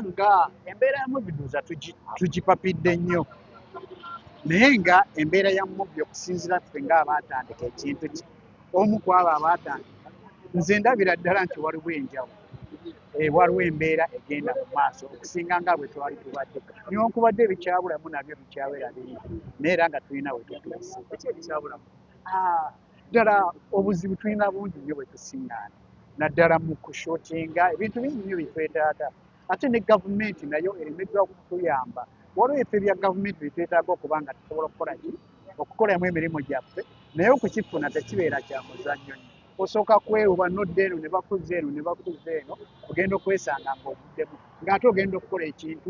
Nga embeera ya movie ndowooza tugipapidde nnyo, naye nga embeera ya movie okusinziira ffe ng'abaatandika ekintu ki, omu ku abo abaatandika, nze ndabira ddala nti waliwo enjawulo. Waliwo embeera egenda mu maaso okusinga nga bwe twali tubadde, newankubadde ebikyabulamu nabyo bikyawera bingi, naye era nga tulina we tutuuse. Eki ebikyabulamu? Ddala obuzibu tulina bungi nnyo bwe tusiŋŋaana, naddala mu kushootinga ebintu bingi nnyo bye twetaaga, ate ne gavumenti nayo eremeddwa okutuyamba. Waliwo ebifo ebya gavumenti bye twetaaga okuba nga tusobola okukola ki, okukolamu emirimu gyaffe, naye okukifuna tekibeera kya muzannyo nnyo. Osooka kwewuba n'odda eno ne bakuzza eno ne bakuzza eno, ogenda okwesanga ng'ovuddemu, ng'ate ogenda okukola ekintu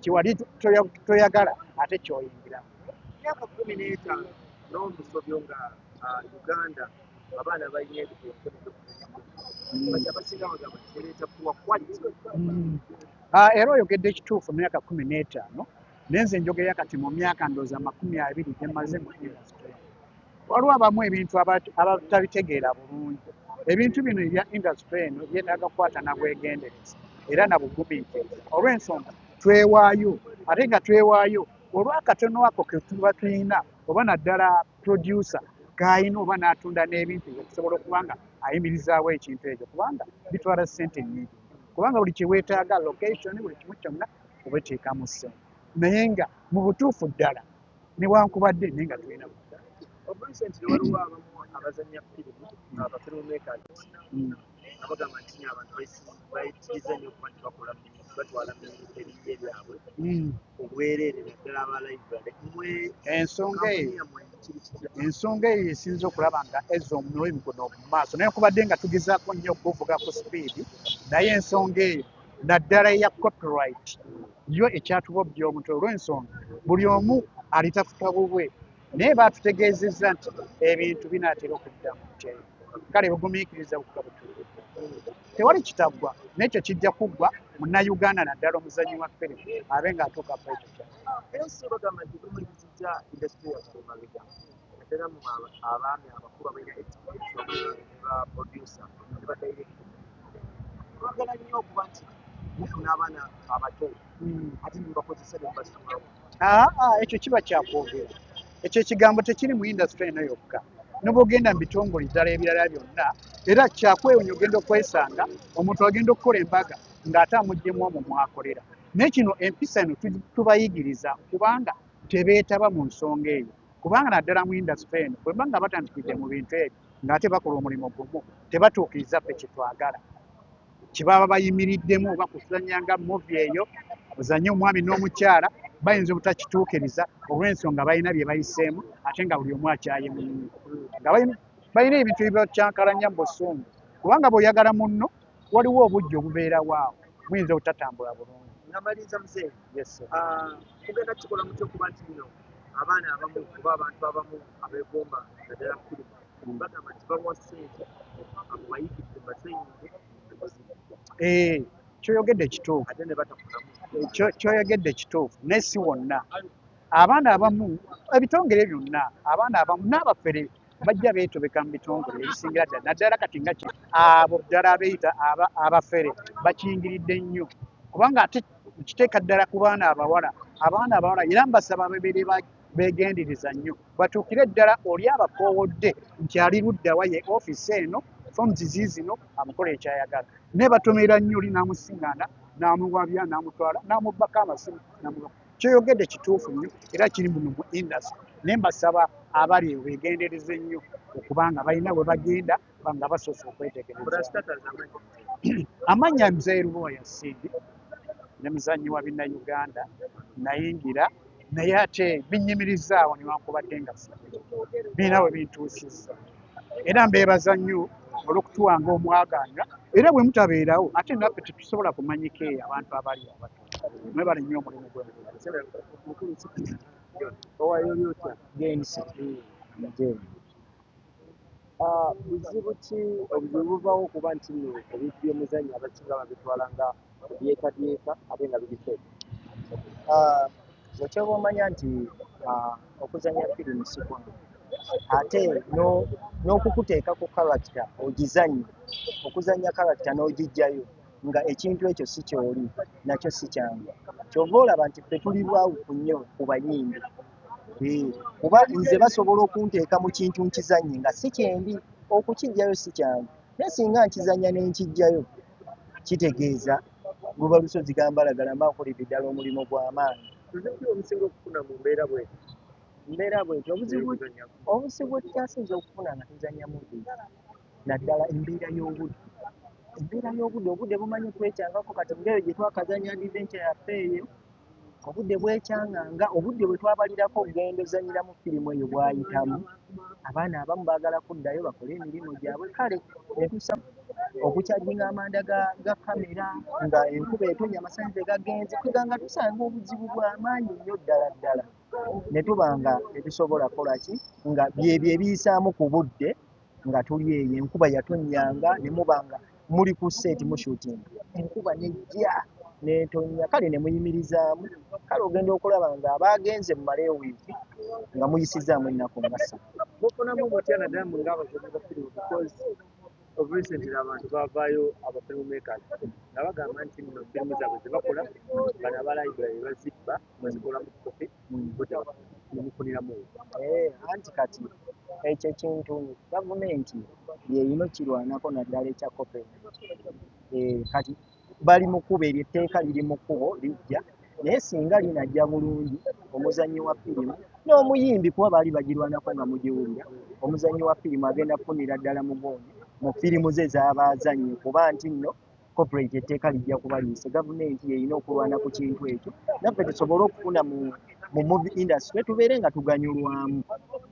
kiwali toyagala ate ky'oyingiramu. Myaka 15 n'omusobyo nga Uganda abaana balina ebintu bati abasinga bagamba kireeta poor quality. Era oyogedde ekituufu, myaka 15, naye nze njogera kati mu myaka ndowooza 20 gye mmaze mu industry. Waliwo abamu ebintu abatabitegeera bulungi. Ebintu bino ebya industry eno byetaaga kukwata na bwegendereza era na bugumiikiriza, olw'ensonga twewaayo, ate nga twewaayo olw'akatono ako ke tuba tulina, oba naddala producer k'alina oba n'atunda n'ebintu bye okusobola okuba nga ayimirizaawo ekintu ekyo, kubanga bitwala ssente nnyingi, kubanga buli kye weetaaga, location, buli kimu kyonna obeteekamu ssente, naye nga mu butuufu ddala newankubadde naye nga tulina. Recently waliwo abamu abazannya firimu, aba filmmakers, abagamba nti abantu bayitiriza nnyo okuba nti bakola, batwala ebintu byabwe obwereere, naddala aba library. Ensonga eyo, ensonga eyo esinza okulaba nga ezza omulimu guno mu maaso, naye nkubadde nga tugezaako nnyo okuguvuga ku sipiidi, naye ensonga eyo naddala eya copyright yo ekyatubobya omutwe, olw'ensonga buli omu alitafuta bubwe, naye baatutegeezezza nti ebintu binaatera okudda mu nteeko. Kale bugumiikiriza bukuba butuufu, tewali kitaggwa, n'ekyo kijja kuggwa, Munnayuganda naddala omuzannyi wa firimu abe ng'atuuka ku ekyo kya Era si bagamba nti bumuyitiriza industry yaffe emabega, naddala mu abaami abakulu abalina experience, ba producer ne ba director, twagala nnyo okuba nti mufuna abaana abato ate nemubakozesa ne mubasuulawo. Ekyo kiba kyakwogera, ekyo ekigambo tekiri mu industry eno yokka, ne bw'ogenda mu bitongole ddala ebirala byonna era kyakwewunya, ogenda okwesanga omuntu agenda okukola embaga ng'ate amuggyemu omwo mwakolera. Naye kino empisa eno tubayigiriza kubanga tebeetaba mu nsonga eyo, kubanga naddala mu industry eno bwe nga batandikidde mu bintu ebyo ng'ate bakola omulimu gumu, tebatuukiriza ffe kye twagala kye baba bayimiriddemu, oba kuzannya nga movie eyo ozanye omwami n'omukyala, bayinza obutakituukiriza olw'ensonga balina bye bayiseemu, ate nga buli omu akyaye munne, nga balina ebintu ebibakyankalanya mu busungu, kubanga bw'oyagala munno waliwo obujja obubeerawo awo muyinza obutatambula bulungi. Nga maliriza, muzeeyi, Yes, sir. Mugenda kikola mutya okuba nti nno abaana abamu oba abantu abamu abeegomba naddala firimu bagamba nti bawa ssente abo bayigirize batraininge? Kyoyogedde kituufu. Ate ne batafunamu. Kyoyogedde kituufu, naye si wonna. Abaana abamu, ebitongole byonna, abaana abamu n'abafere bajja beetobeka mu bitongole ebisingira ddala, naddala kati nga ki abo ddala abeeyita abafere bakiyingiridde nnyo, kubanga ate kiteeka ddala ku baana abawala. Abaana abawala era mbasaba babeere beegendereza nnyo, batuukire ddala oli abakoowodde nti ali ludda wa, ye ofiisi eno, forms ziizino, amukola ekyayagala, naye batomera nnyo oli n'amusiŋŋaana n'amuwabya n'amutwala n'amubbako amasimu n'amubbako. Kyoyogedde kituufu nnyo era kiri muno mu industry, naye mbasaba abali eyo beegendereze nnyo okubanga balina we bagenda nga basoose okwetegereza. Brastarters, amannya? Amannya Mzee Lubowa Yasiini, ne muzannyi wa Binnayuganda, nayingira, naye ate binnyimirizaawo newankubadde nga si birina we bintuusizza, era mbeebaza nnyo olw'okutuwanga omwaganya, era bwe mutabeerawo ate naffe tetusobola kumanyika eyo abantu abali abato. Mwebale nnyo omulimu gwe. Owayo oli otya? Gensi nje. Buzibu ki, obuzibu buvawo okuba nti nno ebintu by'omuzannyo abasinga babitwala nga byekabyeka ate nga biri fake? Bwekyoba omanya nti okuzannya firimu si kwangu, ate n'okukuteeka ku character ogizannye, okuzannya character n'ogijjayo. Nga ekintu ekyo si kyoli nakyo si kyangu. Kyova olaba nti ffe tuli bwawufu nnyo ku bayimbi, kuba nze basobola okunteeka mu kintu nkizannye nga si kyendi, okukiggyayo si kyangu, naye singa nkizannya ne nkiggyayo kitegeeza luba lusozi gambalagala, mba nkoledde ddala omulimu gw'amaanyi. Buzibu ki obusinga okufuna mu mbeera bw'eti? Mbeera bweti, obuzibu obuzibu bwe tukyasinze okufuna nga tuzannya movies, naddala embeera y'obudde. Embeera y'obudde, obudde bumanyi okwekyangako. Kati ng'eyo gye twakazannya adventure yaffe eyo, obudde bwekyanganga, obudde bwe twabalirako okugenda ozannyiramu firimu eyo bwayitamu. Abaana abamu baagala kuddayo bakole emirimu gyabwe, kale ne tusa okukyajinga amanda ga kamera nga enkuba etonnya, amasannyalaze gagenze kwega, nga tusanga obuzibu bw'amaanyi nnyo ddala ddala, ne tuba nga tetusobola kukola ki, nga byebyo ebiyisaamu ku budde nga tuli eyo. Enkuba yatonnyanga ne muba nga muli ku set mushootinga, enkuba nejja n'etonnya, kale ne muyimirizaamu. Kale ogenda okulaba nga abaagenze mumaleyo wiiki nga muyisizaamu ennaku nga 3. Mufunamu mutya naddala mwe ng'abazannyi ba firimu? Because of recently abantu bavaayo, aba film makers, nga bagamba nti nno firimu zaabwe ze bakola bano aba library bazibba, bazikolamu copy, bo nemufuniramu. Anti kati ekyo ekintu gavumenti y'erina okukirwanako, naddala ekya copyright. Kati bali mu kkubo eryo, etteeka liri mu kkubo lijja, naye singa linajja bulungi, omuzannyi wa firimu n'omuyimbi, kuba baali bagirwanako nga mugiwulira, omuzannyi wa firimu agenda kufunira ddala mugonde mu firimu ze z'aba azannye, kuba nti nno copyright etteeka lijja kuba liyise. Gavumenti y'erina okulwana ku kintu ekyo, naffe tusobole okufuna mu movie industry tubeere nga tuganyulwamu.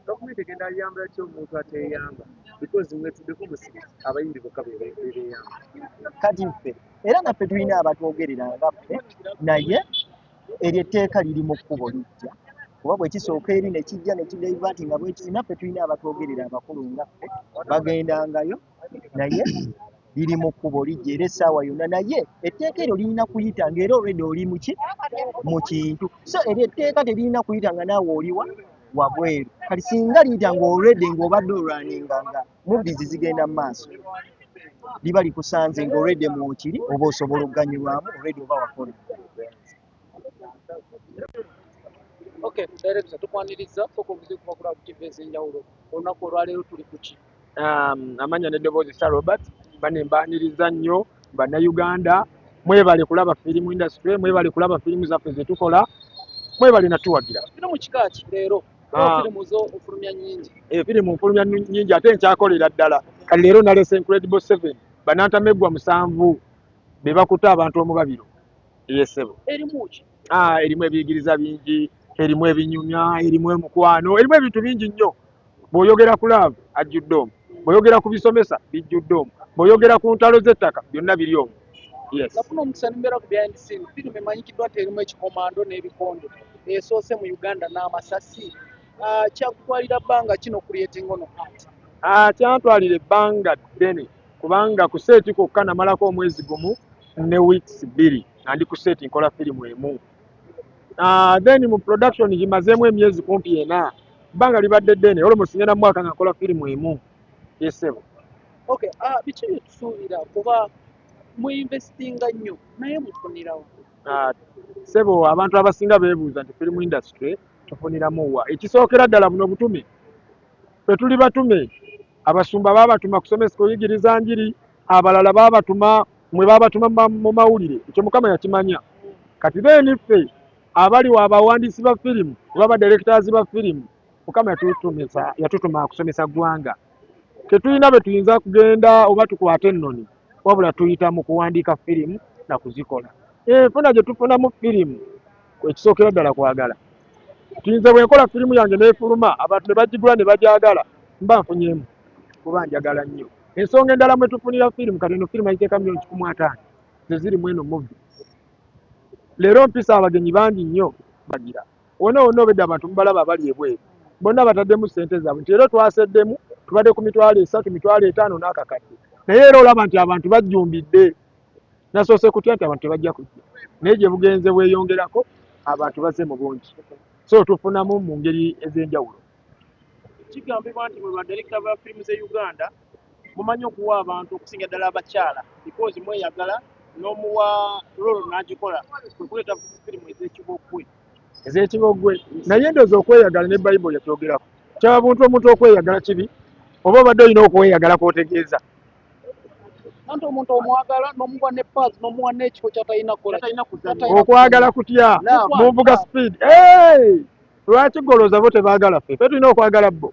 Gavumenti egenda yamba ki omuntu ateeyamba? Because mwetuddeko musiri, abayimbi bokka bebeeyamba. Kati ffe era naffe tulina abatwogerera nga ffe, naye eryo etteeka liri mu kkubo lijja, kuba bwe kisooka eri ne kijja ne kidivert nga bwekiti, naffe tulina abatwogerera abakulu nga ffe bagendangayo, naye liri mu kkubo lijja era essaawa yonna. Naye etteeka eryo lirina kuyita ng'era already oli muki mu kintu, so eryo etteeka teririna kuyita nga naawe oliwa wabweru. Kati singa liyita nga already ng'obadde olwaninga nga movies zigenda mu maaso, liba likusanze nga already mwokiri, oba osobola okuganyulwamu already oba wakola. Okay, director, tukwaniriza. Sooka obuze kuba kulaba ku TV ez'enjawulo. Olunaku olwaleero tuli ku ki? Amanya n'eddoboozi Sir Robert. Bane mbaaniriza nnyo Bannayuganda. Mwebale kulaba firimu industry, mwebale kulaba firimu zaffe zetukola, mwebale natuwagira. Firimu kika ki leero? Ah. Firimu zo ofulumya nnyingi. Firimu nfulumya nnyingi ate nkyakolera ddala. Kati leero nalese Incredible Seven, banantameggwa 7 be bakutte abantu omubabiro. Yesebo. Erimu ki? Ah, erimu ebiyigiriza bingi, erimu ebinyumya, erimu emukwano, erimu ebintu bingi nnyo. Bw'oyogera ku love ajjudde omwo, bw'oyogera ku bisomesa bijjudde omwo, bw'oyogera ku ntalo z'ettaka byonna biri omwo. Yes. Nafuna omukisa nembeera ku behind scene. Firimu emanyikiddwa nti erimu ekikomando n'ebikonde esoose mu Uganda n'amasasi. Ah, kyakutwalira bbanga kino creating ono art? Ah, kyantwalira ebbanga ddene, kubanga ku set kwokka namalako omwezi gumu ne weeks 2 nga ndi ku set nkola firimu emu. Ah, then mu production gimazeemu emyezi kumpi 4. Ebbanga libadde ddene, almost ngenda mu mwaka nga nkola firimu emu. Yesebo. Okay, ah, biki bye tusuubira, kuba muinvestinga nnyo naye mufunirawo? Ah, sebo, abantu abasinga beebuuza nti film industry tufuniramu wa? Ekisookera ddala, buno butume. Ffe tuli batume. Abasumba baabatuma kusomesa, kuyigiriza njiri, abalala baabatuma, mwe baabatuma mu mawulire, ekyo Mukama yakimanya. Kati then ffe abaliwo abawandiisi ba firimu oba ba directors ba firimu, Mukama yatutuma kusomesa ggwanga. Tetulina be tuyinza kugenda oba tukwate ennoni, wabula tuyita mu kuwandiika firimu na kuzikola. Enfuna gye tufunamu firimu, ekisookera ddala kwagala. Tuyinza bwe nkola firimu yange n'efuluma, abantu ne bagigula ne bagyagala, mba nfunyeemu kuba njagala nnyo. Ensonga endala mwe tufunira firimu, kati eno firimu ayiteeka miliyoni 150 ze ziri mu eno movie. Leero mpisa abagenyi bangi nnyo, bagira wonna wonna obedde abantu mubalaba abali ebweru, bonna bataddemu ssente zaabwe, nti leero twaseddemu tubadde ku 300,000, 500,000 n'akakadde, naye era olaba nti abantu bajjumbidde. Nasoose kutya nti abantu tebajja kujja, naye gye bugenze bweyongerako abantu bazze mu bungi, so tufunamu mu ngeri ez'enjawulo. Kigambibwa nti mwe badirekita ba firimu z'e Uganda mumanyi okuwa abantu, okusinga ddala abakyala, because mweyagala. n'omuwa role n'agikola kwe kuleeta firimu ez'ekibogwe. Ez'ekibogwe. Naye ndowooza okweyagala ne Bayibuli yakyogerako. Kyaba buntu omuntu okweyagala kibi oba obadde olina okweyagala kw'otegeeza? Anti omuntu omwagala n'omuwa ne pass n'omuwa n'ekifo ky'atalina kukola. Ky'atalina kuzannya. Ky'atalina Okwagala kutya? Love. Munvuga speed. Hey! Lwaki golooza bo tebaagala ffe? Ffe tulina okwagala bo.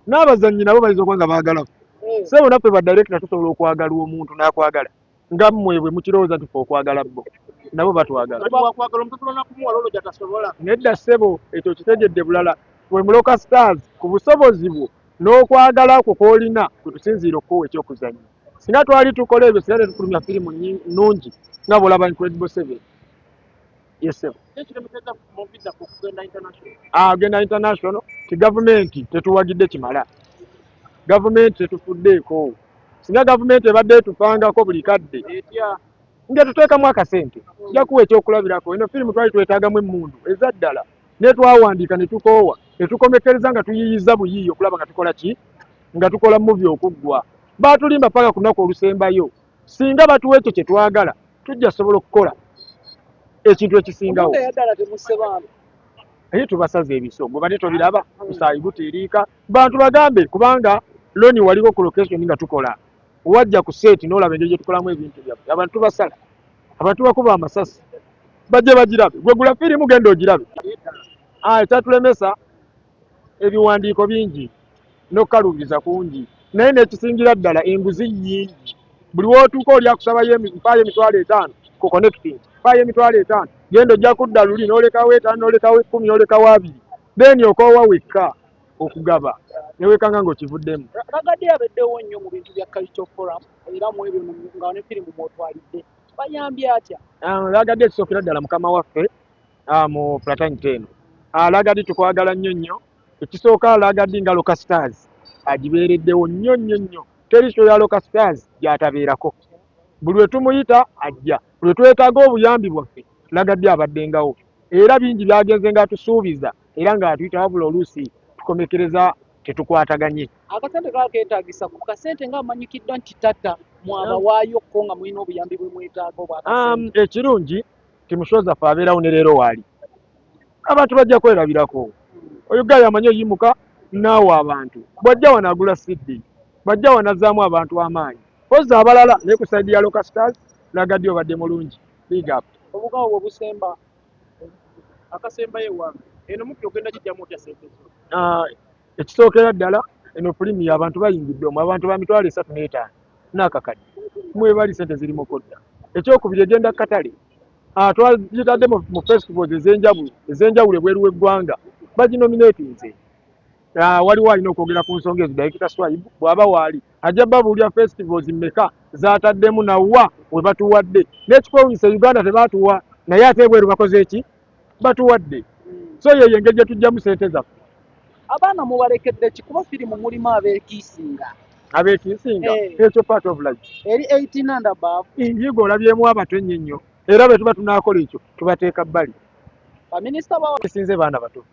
N'abazannyi nabo bayinza okuba nga baagala ffe. Eh. Ssebo naffe ba director tusobola okwagala omuntu n'akwagala. Nga mmwe bwe mukirowooza nti ffe okwagala bo. Nabo batwagala. Kati wakwagala omuntu osobola nakumuwa role gy'atasobola. Nedda ssebo, ekyo okitegedde bulala. Ffe mu Local Stars ku busobozi bwo n'okwagala kwo kw'olina kwe tusinziira okukuwa eky'okuzannya. Singa twali tukola ebyo singa tetufulumya firimu nnungi nga bw'olaba Incredible Seven. Yes ssebo. Ki ekiremesezza movie zaffe okugenda international? Ah, genda international ti gavumenti tetuwagidde kimala. Gavumenti tetufuddeeko. Singa gavumenti ebadde etufangako buli kadde Etya? nga tuteekamu akasente. Nja kuwa ekyokulabirako, eno firimu twali twetaagamu emmundu eza ddala naye twawandiika ne tukoowa ne tukomekkereza nga tuyiiyiza buyiiya okulaba nga tukola ki, nga tukola movie okuggwa. Baatulimba paka ku lunaku olusembayo. Singa batuwa ekyo kye twagala tujja sobola okukola ekintu ekisingawo. Omuntu eyaddala temusse bantu. Naye tubasaza ebiso, gwe bate tobiraba, musaayi gutiiriika. Bantu bagambe kubanga Loni waliko ku location nga tukola. Wajja ku set n'olaba engeri gye tukolamu ebintu byaffe. Abantu tubasala, abantu bakuba amasasi, bajje bagirabe. Gwe gula firimu genda ogirabe. Ah, ekyatulemesa ebiwandiiko bingi n'okukaluubiriza kungi, naye n'ekisingira ddala enguzi nnyingi. Buli w'otuuka oli akusabayo mpaayo 50,000 ku connecting, mpaayo 50,000, genda ojja kudda luli n'olekawo 5 n'olekawo 10 n'olekawo 20, then okoowa wekka okugaba ne weekanga ng'okivuddemu. Ragadde abeddewo nnyo mu bintu bya Cultural Forum era mu ebyo nga ne firimu mw'otwalidde. Bayambye atya? Ragadde ekisookera ddala mukama waffe mu fraternity eno. Ragadde tukwagala nnyo nnyo. Ekisooka Ragadde nga Local Stars agibeereddewo nnyo nnyo nnyo. Teri show ya Local Stars gy'atabeerako. Buli lwe tumuyita ajja. Buli lwe twetaaga obuyambi bwaffe Ragadde abaddengawo. Era bingi by'agenze ng'atusuubiza era ng'atuyita wabula oluusi tukomekereza tetukwataganye. Akasente kaba keetaagisa ku kasente ng'amanyikiddwa nti tata mwabawaayo ko nga mulina obuyambi bwe mwetaaga obw'akasente. Ekirungi nti mu show zaffe abeerawo ne leero waali. Abantu bajja kwerabirako. Oyo guy amanyi oyimuka n'awa abantu. Bw'ajja wano agula CD, bw'ajja wano azzaamu abantu amaanyi. Mpozzi abalala naye ku side ya Local Stars Ragadde obadde mulungi. Big up. Obugawo bwe busemba. Akasembayo ewange. Eno movie ogenda gijjamu otya ssente zo? Ekisookera ddala eno premier abantu bayingidde omwo, abantu ba 350,000 n'akakadde. Mwebali ssente ziri mu kudda. Ekyokubiri egenda katale. Twagitadde mu festivals ez'enjawulo ebweru w'eggwanga baginominatinze. Waliwo alina okwogera ku nsonga ezo, Director Swaib bw'aba waali ajja babuulira festivals mmeka z'ataddemu nawa we batuwadde. N'ekikwewuunyisa Uganda tebaatuwa naye ate ebweru bakoze ki? Batuwadde. So yeyo engeri gye tujjamu ssente zaffe. Abaana mubalekedde ki? Kuba firimu mulimu abeekiisinga. Abeekiisinga? Ekyo part of life. Eri 18 and above. Nyigo olabyemu abato ennyo ennyo. Era bwe tuba tunaakola ekyo tubateeka bbali. Baminisita ba Tukiisinze baana bato.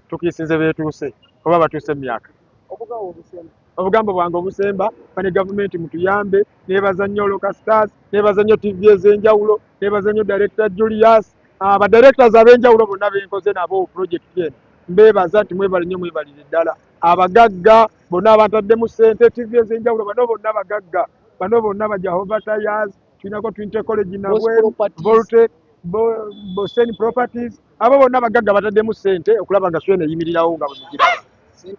Tukiisinze beetuuse oba batuuse mu myaka. Obugambo obusemba. Obugambo bwange obusemba bane gavumenti mutuyambe. Neebaza nnyo Local Stars, neebaza nnyo TV ez'enjawulo, neebaza nnyo Director Julius, aba directors ab'enjawulo bonna benkoze nabo project eno. Mbeebaza nti mwebale nnyo, mwebalire ddala. Abagagga bonna abantaddemu ssente, TV ez'enjawulo bano bonna bagagga, bano bonna ba Jehovah Tires, tulinako Twinte College Nabweru, Volte, Bosen Properties, abo bonna abagagga bataddemu ssente okulaba nga Swena eyimirirawo nga bwe mugiraba.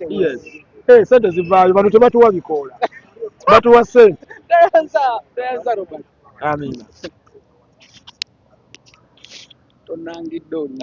Yes. Ssente zivaayo, bano tebatuwa bikoola, batuwa ssente. Amiina. Tonangidde oli.